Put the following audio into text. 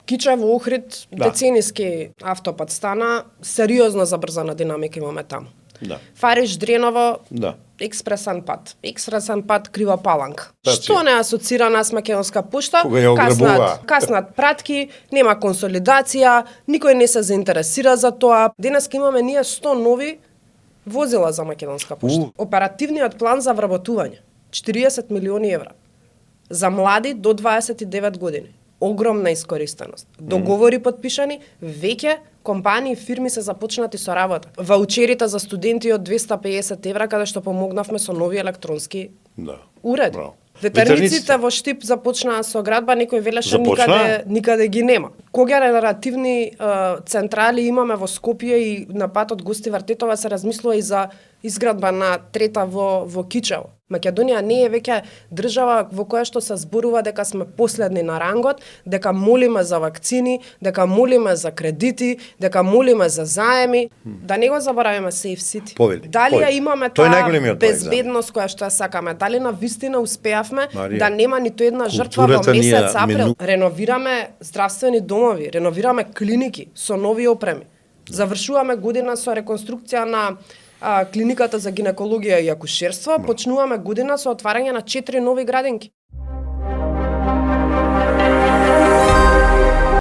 Кичево Охрид, децениски автопат стана, сериозно забрзана динамика имаме таму. Да. Фариш Дреново, Да. експресен пат. Експресен пат Крива Паланка. Тација. Што не асоцира нас Македонска пошта? Кога ја ограбува. Каснат пратки, нема консолидација, никој не се заинтересира за тоа. Денеска имаме ние 100 нови возила за Македонска пошта. Оперативниот план за вработување 40 милиони евра. За млади до 29 години. Огромна искористеност. Договори подпишани, веќе компании и фирми се започнати со работа. Ваучерите за студенти од 250 евра, каде што помогнавме со нови електронски уреди. Браво. Ветерниците во Штип започнаа со градба, некој велеше никаде ги нема. Когенеративни централи имаме во Скопје и на патот Гости Вартетова се размислува и за изградба на трета во Кичево. Македонија не е веќе држава во која што се зборува дека сме последни на рангот, дека молиме за вакцини, дека молиме за кредити, дека молиме за заеми. Да не го забораваме Safe City. Дали ја имаме таа безбедност која што ја сакаме? Дали на вистина успеавме да нема ниту една жртва во месец април? Реновираме здравствени домови, реновираме клиники со нови опреми. Завршуваме година со реконструкција на клиниката за гинекологија и акушерство, почнуваме година со отварање на 4 нови градинки.